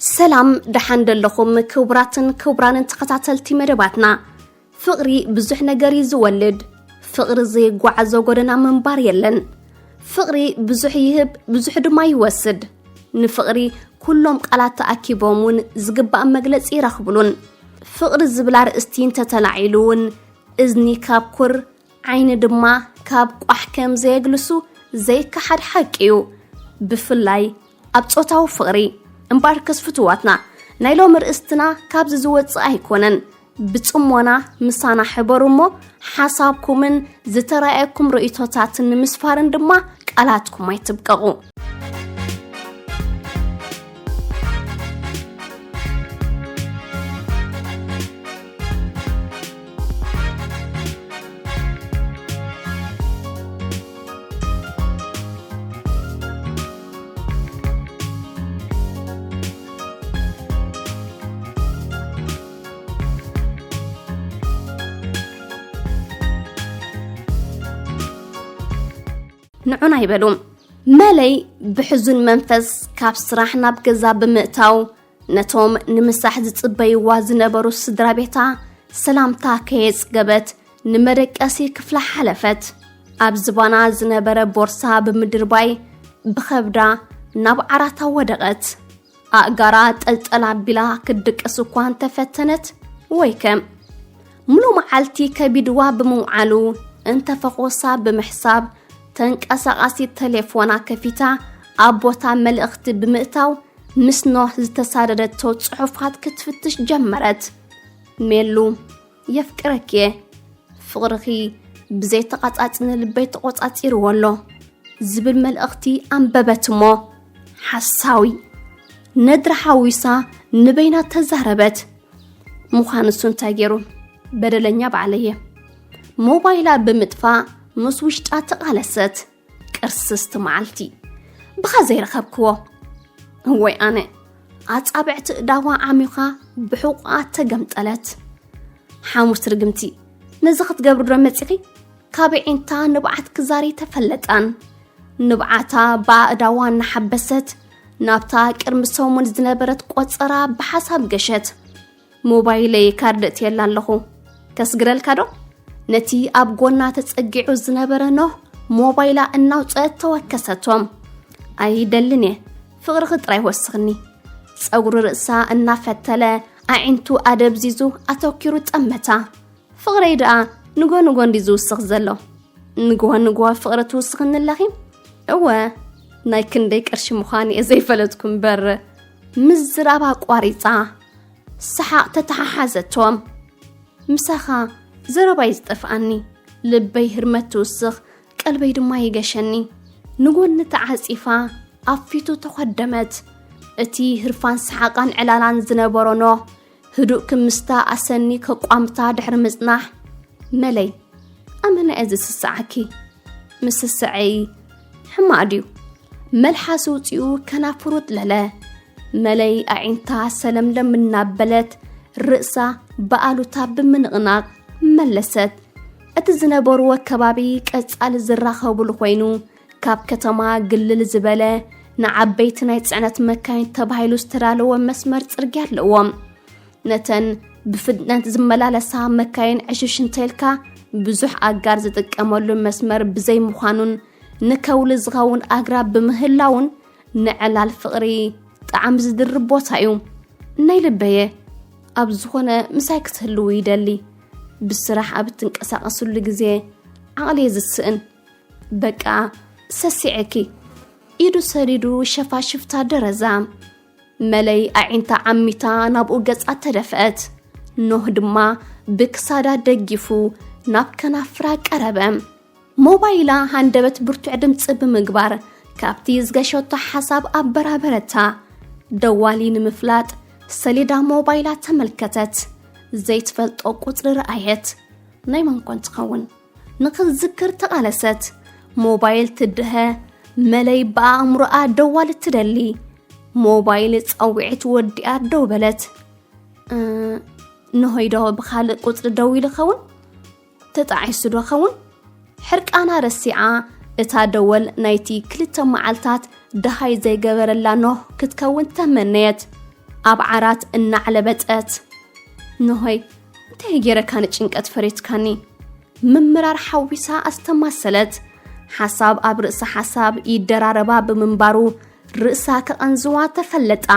ሰላም፣ ደሓን ደለኹም ክቡራትን ክቡራንን ተኸታተልቲ መደባትና? ፍቕሪ ብዙሕ ነገር እዩ ዝወልድ። ፍቕሪ ዘይጓዓዞ ጎደና ምንባር የለን። ፍቕሪ ብዙሕ ይህብ፣ ብዙሕ ድማ ይወስድ። ንፍቕሪ ኩሎም ቃላት ተኣኪቦም እውን ዝግባእ መግለጺ ይረኽብሉን። ፍቕሪ ዝብል ኣርእስቲ እንተተላዒሉ እውን እዝኒ ካብ ኩር፣ ዓይኒ ድማ ካብ ቋሕ ከም ዘየግልሱ ዘይከሓድ ሓቂ እዩ። ብፍላይ ኣብ ጾታዊ ፍቕሪ። እምበኣርከስ ፍቱዋትና፣ ናይ ሎሚ ርእስትና ካብዚ ዝወጽእ ኣይኮነን። ብጽሞና ምሳና ሕበሩ እሞ፣ ሓሳብኩምን ዝተራእየኩም ርእይቶታትን ንምስፋርን ድማ ቃላትኩም ኣይትብቀቑ። ንዑና ይበሉ። መለይ ብሕዙን መንፈስ ካብ ስራሕ ናብ ገዛ ብምእታው፣ ነቶም ንምሳሕ ዝጽበይዋ ዝነበሩ ስድራ ቤታ ሰላምታ ከየጽገበት ንመደቀሲ ክፍላ ሓለፈት። ኣብ ዝባና ዝነበረ ቦርሳ ብምድርባይ ብኸብዳ ናብ ዓራታ ወደቐት። ኣእጋራ ጠልጠል ኣቢላ ክትድቅስ እኳ እንተፈተነት፣ ወይከ ምሉእ መዓልቲ ከቢድዋ ብምውዓሉ፣ እንተፈኾሳ ብምሕሳብ፣ ተንቀሳቓሲት ተሌፎና ከፊታ ኣብ ቦታ መልእኽቲ ብምእታው፣ ምስ ኖህ ዝተሳደደቶ ጽሑፋት ክትፍትሽ ጀመረት። ሜሉ፣ የፍቅረኪ እየ። ፍቕርኺ ብዘይተቓጻጽኒ ልበይ ተቖጻጺርዎ ኣሎ ዝብል መልእኽቲ ኣንበበት እሞ፣ ሓሳዊ ነድሪ ሓዊሳ ንበይና ተዛረበት። ምዃንሱ እንታይ ገይሩ? በደለኛ ባዕለየ። ሞባይላ ብምጥፋእ ምስ ውሽጣ ተቓለሰት። ቅርስስቲ መዓልቲ ብኻ ዘይረኸብክዎ። እወይ ኣነ፣ ኣጻብዕቲ እዳዋ ዓሚኻ ብሕቑኣ ተገምጠለት። ሓሙስ ርግምቲ፣ ነዚ ክትገብሪ ዶ መጺኺ? ካብ ዒንታ ንብዓት ክዛሪ ተፈለጣን። ንብዓታ ብኣእዳዋ እናሓበሰት ናብታ ቅድሚ ሰሙን ዝነበረት ቆጸራ ብሓሳብ ገሸት። ሞባይለይ ካርድ እትየላ ኣለኹ። ከስግረልካ ዶ? ነቲ ኣብ ጎና ተጸጊዑ ዝነበረ ኖህ ሞባይላ እናውጸአት ተወከሰቶ። ኣይደልን እየ፣ ፍቕርኺ ጥራይ ወስኽኒ። ጸጉሪ ርእሳ እናፈተለ ኣዒንቱ ኣደብዚዙ ኣተኪሩ ጠመታ። ፍቕረይ ደኣ ንጎ ንጎ እንዲ ዝውስኽ ዘሎ። ንጎ ንጎ ፍቕሪ ትውስኽኒ ኣለኺ? እወ፣ ናይ ክንደይ ቅርሺ ምዃን እየ ዘይፈለጥኩ እምበር፣ ምዝራብ ኣቋሪጻ። ሰሓቕ ተተሓሓዘቶም። ምሳኻ ዘረባይ ዝጠፍኣኒ፣ ልበይ ህርመት ትውስኽ፣ ቀልበይ ድማ ይገሸኒ። ንጎኒ ተዓጺፋ ኣብ ፊቱ ተኾደመት። እቲ ህርፋን ሰሓቓን ዕላላን ዝነበሮ ኖህ፣ ህዱእ ክምስታ ኣሰኒ ከቋምታ ድሕሪ ምጽናሕ፣ መለይ፣ ኣመና እየ ዝስስዓኪ። ምስስዐይ ሕማቕ ድዩ? መልሓስ ውጺኡ ከናፍሩ ጥለለ። መለይ ኣዒንታ ሰለምለም እናበለት ርእሳ ብኣሉታ ብምንቕናቕ መለሰት። እቲ ዝነበርዎ ከባቢ ቀጻሊ ዝራኸቡሉ ኮይኑ፣ ካብ ከተማ ግልል ዝበለ ንዓበይቲ ናይ ጽዕነት መካይን ተባሂሉ ዝተዳለወ መስመር ጽርግያ ኣለዎም። ነተን ብፍጥነት ዝመላለሳ መካይን ዕሽሽ እንተልካ ብዙሕ ኣጋር ዝጥቀመሉ መስመር ብዘይምዃኑን ንከውሊ ዝኸውን ኣግራብ ብምህላውን ንዕላል ፍቕሪ ጣዕሚ ዝድርብ ቦታ እዩ። ናይ ልበየ ኣብ ዝኾነ ምሳይ ክትህልዉ ይደሊ። ብስራሕ ኣብ እትንቀሳቐስሉ ግዜ ዓቕልየ ዝስእን። በቃ ሰሲዐኪ። ኢዱ ሰዲዱ ሸፋሽፍታ ደረዛ። መለይ ኣዒንታ ዓሚታ ናብኡ ገጻ ተደፍአት። ኖህ ድማ ብክሳዳ ደጊፉ ናብ ከናፍራ ቀረበ። ሞባይላ ሃንደበት ብርቱዕ ድምጺ ብምግባር ካብቲ ዝገሸቶ ሓሳብ ኣበራበረታ። ደዋሊ ንምፍላጥ ሰሌዳ ሞባይላ ተመልከተት። ዘይትፈልጦ ቁጽሪ ረኣየት። ናይ መን ኮን ትኸውን? ንኽትዝክር ተቓለሰት። ሞባይል ትድሀ፣ መለይ ብኣእምሮኣ ደዋሊ ትደሊ። ሞባይል ጸዊዒት ወዲኣ ደው በለት። "እ፣ ንሆይ ዶ ብኻልእ ቁጽሪ ደዊሉ ኸውን? ተጣዒሱ ዶ ኸውን?" ሕርቃና ረሲዓ፣ እታ ደወል ናይቲ ክልተ መዓልታት ደሃይ ዘይገበረላ ኖህ ክትከውን ተመነየት። ኣብ ዓራት እናዕለበጠት፣ "ንሆይ፣ እንታይ ገይረካ ንጭንቀት ፈሪትካኒ?" ምምራር ሓዊሳ ኣስተማሰለት። ሓሳብ ኣብ ርእሲ ሓሳብ ይደራረባ ብምንባሩ፣ ርእሳ ከቐንዝዋ ተፈለጣ።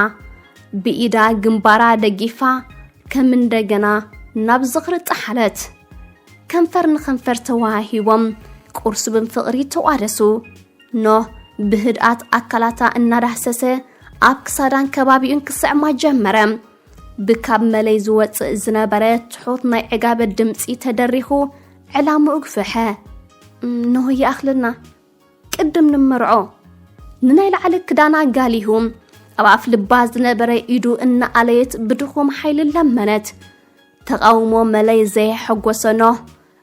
ብኢዳ ግንባራ ደጊፋ፣ ከም እንደገና ናብ ዝኽሪ ጠሓለት። ከንፈር ንኸንፈር ተወሃሂቦም፣ ቁርሱብን ፍቕሪ ተቋደሱ። ኖህ ብህድኣት ኣካላታ እናዳህሰሰ፣ ኣብ ክሳዳን ከባቢኡን ክስዕማ ጀመረ። ብካብ መለይ ዝወጽእ ዝነበረ ትሑት ናይ ዕጋበት ድምጺ ተደሪኹ፣ ዕላምኡ ግፍሐ። "ኖህ ይኣኽለና፣ ቅድም ንመርዖ!" ንናይ ላዕሊ ክዳና ጋሊሁ፣ ኣብ ኣፍ ልባ ዝነበረ ኢዱ እናኣለየት ብድኹም ሓይሊ ለመነት። ተቓውሞ መለይ ዘየሐጎሰ ኖህ፣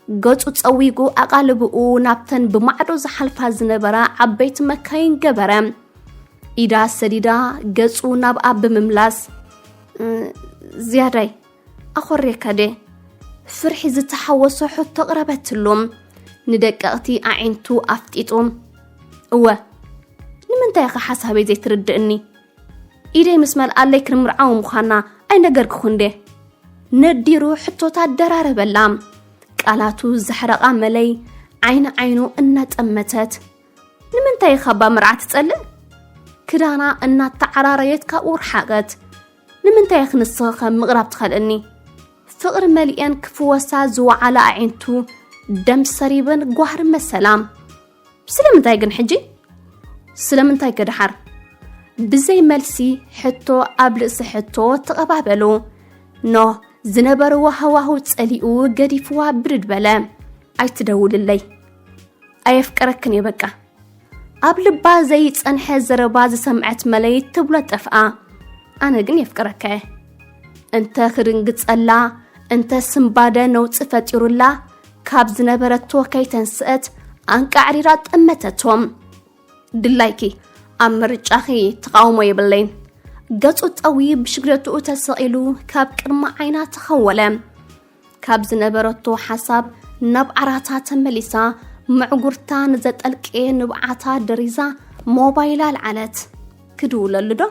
ገጹ ጸዊጉ ኣቓልብኡ ናብተን ብማዕዶ ዝሓልፋ ዝነበራ ዓበይቲ መካይን ገበረ። ኢዳ ሰዲዳ ገጹ ናብኣ ብምምላስ፣ "እ፣ ዝያዳይ ኣኾርየካ ድየ?" ፍርሒ ዝተሓወሶ ሕቶ ኣቕረበትሉ። ንደቀቕቲ ኣዒንቱ ኣፍጢጡ፣ "እወ፣ ንምንታይ ኢኻ ሓሳበይ ዘይትርድእኒ? ኢደይ ምስ መልኣለይ ክንምርዓው ምዃና ኣይነገርክኹን ድየ?" ነዲሩ ሕቶታት ደራረበላ። ቃላቱ ዘሕረቓ መለይ ዓይኒ ዓይኑ እናጠመተት፣ "ንምንታይ ኢኻ እባ መርዓ ትጸልእ?" ክዳና እናተዓራረየት ካብኡ ረሓቐት። "ንምንታይ ኢኺ ንስኺ ኸ ምቕራብ ትኸልእኒ?" ፍቕሪ መሊኤን ክፍወሳ ዝወዓላ ኣዒንቱ ደም ሰሪበን ጓህሪ መሰላ። "ስለምንታይ ግን ሕጂ? ስለምንታይ ከ ደሓር?" ብዘይ መልሲ ሕቶ ኣብ ርእሲ ሕቶ ተቐባበሉ። ኖህ ዝነበርዎ ሃዋህው ጸሊኡ ገዲፍዋ ብድድ በለ። "ኣይትደውልለይ፣ ኣየፍቀረክን እየ በቃ!" ኣብ ልባ ዘይጸንሐ ዘረባ ዝሰምዐት መለይ ትብሎ ጠፍኣ። "ኣነ ግን የፍቅረካ እየ!" እንተ ክድንግጸላ፣ እንተ ስምባደ ነውጺ ፈጢሩላ፣ ካብ ዝነበረቶ ከይተንስአት ኣንቃዕሪራ ጠመተቶ። "ድላይኪ፣ ኣብ ምርጫኺ ተቓውሞ የብለይን!" ገጹ ጠውዩ ብሽግለትኡ ተሰቒሉ ካብ ቅድሚ ዓይና ተኸወለ። ካብ ዝነበረቶ ሓሳብ ናብ ዓራታ ተመሊሳ፣ ምዕጉርታ ንዘጠልቀየ ንብዓታ ደሪዛ ሞባይላ ኣልዓለት። "ክድውለሉ ዶ?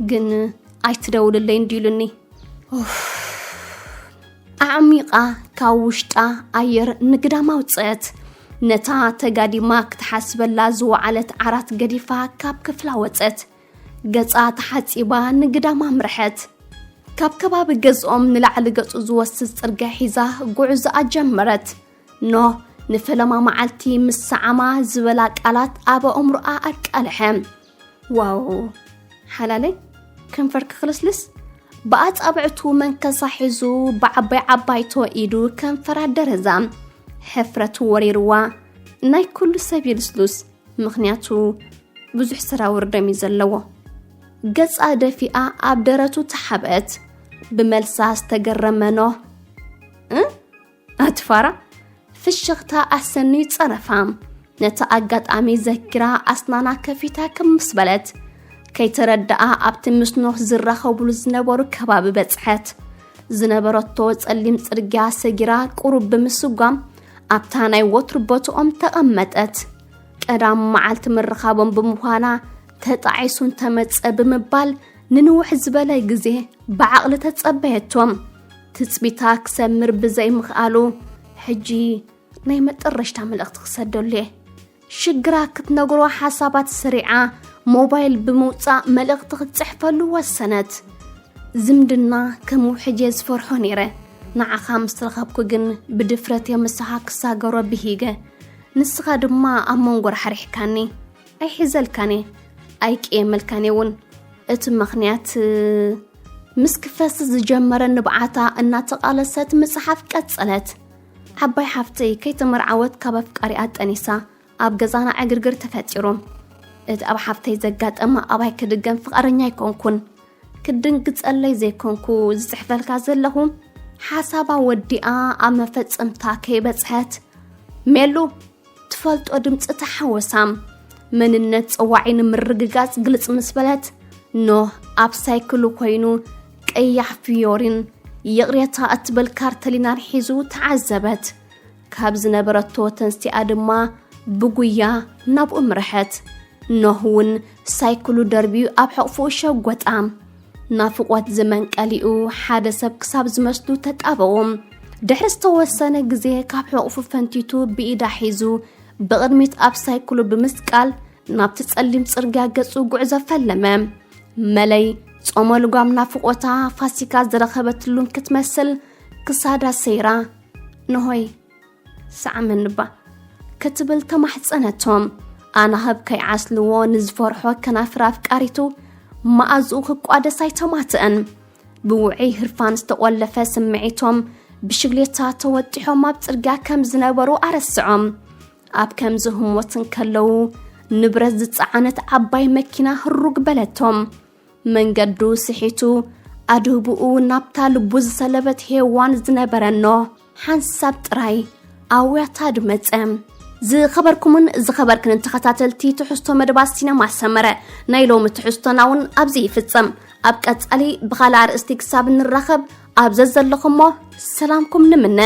ግን ኣይትደውልለይ እንዲሉኒ!" ኡፍ! ኣዕሚቓ ካብ ውሽጣ ኣየር ንግዳም ኣውጽአት። ነታ ተጋዲማ ክትሓስበላ ዝወዓለት ዓራት ገዲፋ ካብ ክፍላ ወጸት። ገጻ ተሓጺባ ንግዳም ኣምርሐት። ካብ ከባቢ ገዝኦም ንላዕሊ ገጹ ዝወስድ ጽርግያ ሒዛ ጉዕዞኣ ጀመረት። ኖህ ንፈለማ መዓልቲ ምስ ሰዓማ ዝበላ ቃላት ኣብ ኣእምሮኣ ኣቃልሐ። "ዋው ሓላለይ፣ ከንፈርኪ ክልስልስ!" ብኣጻብዕቱ መንከሳ ሒዙ ብዓባይ ዓባይቶ ኢዱ ከንፈራ ደረዛ። ሕፍረት ወሪርዋ። ናይ ኩሉ ሰብ እዩ ልስሉስ፣ ምኽንያቱ ብዙሕ ሰራውር ደም እዩ ዘለዎ። ገጻ ደፊኣ ኣብ ደረቱ ተሓብአት። ብመልሳ ዝተገረመ ኖህ፣ "እ?" ኣትፋራ ፍሽኽታ ኣሰንዩ ጸረፋ። ነቲ ኣጋጣሚ ዘኪራ ኣስናና ከፊታ ክምስ በለት። ከይተረድኣ ኣብቲ ምስ ኖህ ዝራኸቡሉ ዝነበሩ ከባቢ በጽሐት። ዝነበረቶ ጸሊም ጽርግያ ሰጊራ ቁሩብ ብምስጓም ኣብታ ናይ ወትሩ ቦትኦም ተቐመጠት። ቀዳም መዓልቲ ምርኻቦም ብምዃና ተጣዒሱ እንተመጸ ብምባል ንንውሕ ዝበለ ግዜ ብዓቕሊ ተጸበየቶም። ትጽቢታ ክሰምር ብዘይምኽኣሉ ሕጂ ናይ መጠረሽታ መልእኽቲ ክሰደሉ እየ። ሽግራ ክትነግሮ ሓሳባት ሰሪዓ ሞባይል ብምውጻእ መልእኽቲ ክትጽሕፈሉ ወሰነት። ዝምድና ከም ውሕጅ እየ ዝፈርሖ ነይረ። ንዓኻ ምስ ረኸብኩ ግን ብድፍረት እየ ምሳኻ ክሳገሮ ብሂገ። ንስኻ ድማ ኣብ መንጎ ራሕሪሕካኒ። ኣይሕዘልካን እየ፣ ኣይቅየመልካን እየ እውን። እቲ ምኽንያት ምስ ክፈስስ ዝጀመረ ንብዓታ እናተቓለሰት ምጽሓፍ ቀጸለት። ዓባይ ሓፍተይ ከይተመርዓወት ካብ ኣፍቃሪኣ ጠኒሳ ኣብ ገዛና ዕግርግር ተፈጢሩ። እቲ ኣብ ሓፍተይ ዘጋጠመ ኣባይ ክድገም ፍቓደኛ ኣይኮንኩን። ክድንግጸለይ ዘይኮንኩ ዝጽሕፈልካ ዘለኹ፣ ሓሳባ ወዲኣ ኣብ መፈጸምታ ከይበጽሐት፣ ሜሉ ትፈልጦ ድምጺ ተሓወሳ። መንነት ጸዋዒ ንምርግጋጽ ግልጽ ምስ በለት፣ ኖህ ኣብ ሳይክሉ ኮይኑ ቀያሕ ፊዮሪን ይቕሬታ እትብል ካርተሊናን ሒዙ ተዓዘበት። ካብ ዝነበረቶ ተንሲኣ ድማ ብጉያ ናብኡ ምርሐት። ኖህ እውን ሳይክሉ ደርብዩ ኣብ ሕቕፍኡ ሸጎጣ። ናፍቖት ዝመንቀሊኡ ሓደ ሰብ ክሳብ ዝመስሉ ተጣበዉ። ድሕሪ ዝተወሰነ ግዜ ካብ ሕቑፉ ፈንቲቱ ብኢዳ ሒዙ ብቕድሚት ኣብ ሳይክሉ ብምስቃል ናብቲ ጸሊም ጽርግያ ገጹ ጉዕዞ ፈለመ። መለይ ጾመ ልጓም ናፍቖታ ፋሲካ ዝረኸበትሉን ክትመስል ክሳዳ ሰይራ ንሆይ ሰዓመንባ ክትብል ተማሕጸነቶም። ኣናህብ ከይዓስልዎ ንዝፈርሖ ከናፍር ኣፍቃሪቱ መኣዝኡ ክቋደስ ኣይተማትአን። ብውዑይ ህርፋን ዝተቖለፈ ስምዒቶም ብሽግሌታ ተወጢሖም ኣብ ጽርግያ ከም ዝነበሩ ኣረስዖም። ኣብ ከምዚ ህሞት እንከለዉ ንብረት ዝጸዓነት ዓባይ መኪና ህሩግ በለቶም። መንገዱ ስሒቱ ኣድህብኡ ናብታ ልቡ ዝሰለበት ሄዋን ዝነበረ ኖህ ሓንሳብ ጥራይ ኣውያታ ድመጸ። ዝኸበርኩምን ዝኸበርክንን ተኸታተልቲ ትሕዝቶ መደባት ሲነማ ሰመረ፣ ናይ ሎሚ ትሕዝቶና እውን ኣብዚ ይፍጸም። ኣብ ቀጻሊ ብኻልእ ኣርእስቲ ክሳብ እንራኸብ ኣብ ዘዘለኹሞ ሰላምኩም ንምነ።